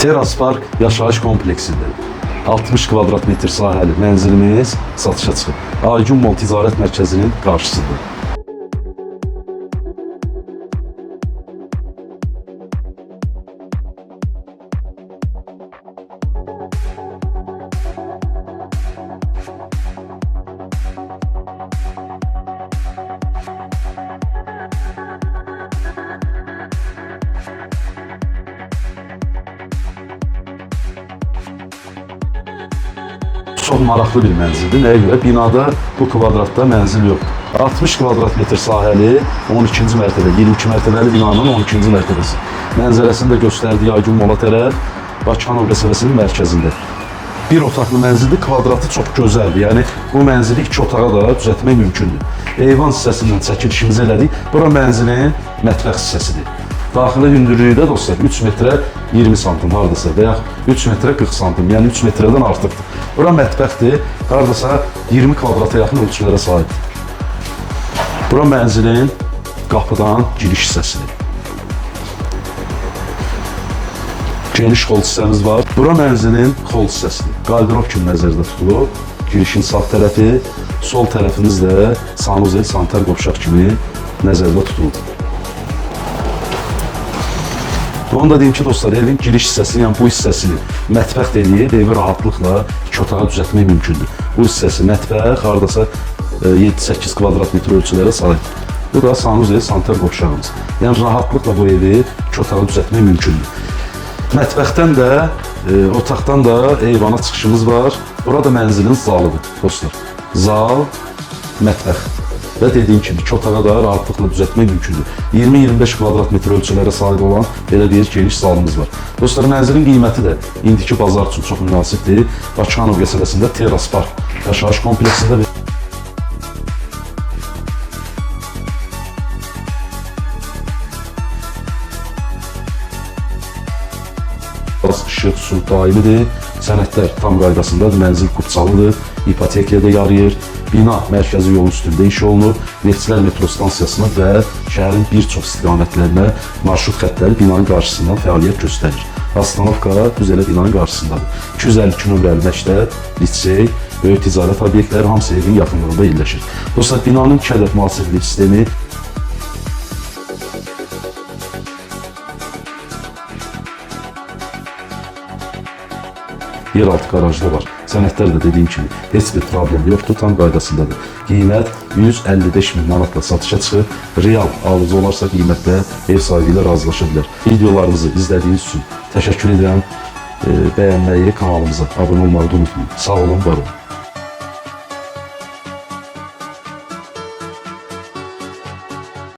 Teras Park yaşayış kompleksində 60 kvadrat metr sahəli mənzilimiz satışa çıxıb. Aygün Mall Ticarət Mərkəzinin qarşısında. Çox maraqlı bir mənzildir. Nəyə görə? Binada bu kvadratda mənzil yoxdur. 60 kvadrat metr sahəli 12-ci mərtəbə, 22 mərtəbəli binanın 12-ci mərtəbəsi. Mənzərəsini də göstərdi Aygün Mola tərəf, Bakıxanov qəsəbəsinin mərkəzində. Bir otaqlı mənzildir, kvadratı çox gözəldir. Yəni bu mənzili iki otağa da düzəltmək mümkündür. Eyvan hissəsindən çəkilişimizi elədik. Bura mənzilin mətbəx hissəsidir. Daxili hündürlüyü də dostlar 3 metrə 20 santim hardasa və yaxud 3 metrə 40 santim, yəni 3 metrədən artıqdır. Bura mətbəxdir, hardasa 20 kvadrata yaxın ölçülərə sahibdir. Bura mənzilin qapıdan giriş hissəsidir. Geniş xol hissəmiz var. Bura mənzilin xol hissəsidir. Qardırob kimi nəzərdə tutulub. Girişin sağ tərəfi, sol tərəfimiz də sanuzel, sanitar qovşaq kimi nəzərdə tutulub. Onu da deyim ki, dostlar, evin giriş hissəsini, yəni bu hissəsini mətbəx deyib, evi rahatlıqla iki otağa düzəltmək mümkündür. Bu hissəsi mətbəx, hardasa 7-8 kvadrat metr ölçülərə sahibdir. Bu da sanuzel, sanitar qovşağımız. Yəni rahatlıqla bu evi iki otağa düzəltmək mümkündür. Mətbəxdən də, otaqdan da eyvana çıxışımız var. Burada mənzilin zalıdır, dostlar. Zal, mətbəx. Və dediyim kimi iki otağa da rahatlıqla düzəltmək mümkündür. 20-25 kvadrat metr ölçülərə sahib olan belə bir geniş zalımız var. Dostlar, mənzilin qiyməti də indiki bazar üçün çox münasibdir. Bakıxanov qəsəbəsində Teras Park yaşayış kompleksində qaz, işıq, su daimidir. Sənədlər tam qaydasındadır, mənzil kupçalıdır, ipotekaya da yarayır. Bina mərkəzi yolun üstündə inşa olunub. Neftçilər metro stansiyasına və şəhərin bir çox istiqamətlərinə marşrut xəttləri binanın qarşısından fəaliyyət göstərir. Astanovka düz elə binanın qarşısındadır. 252 nömrəli məktəb, lisey, böyük ticarət obyektləri hamısı evin yaxınlığında yerləşir. Dostlar, binanın 2 ədəd mühasirəlik sistemi, yeraltı qarajda var. Sənədlər də dediyim kimi heç bir problem yoxdur, tam qaydasındadır. Qiymət 155 min manatla satışa çıxıb. Real alıcı olarsa qiymətdə ev sahibi ilə razılaşa bilər. Videolarımızı izlədiyiniz üçün təşəkkür edirəm. Bəyənməyi, kanalımıza abunə olmağı da unutmayın. Sağ olun, var olun.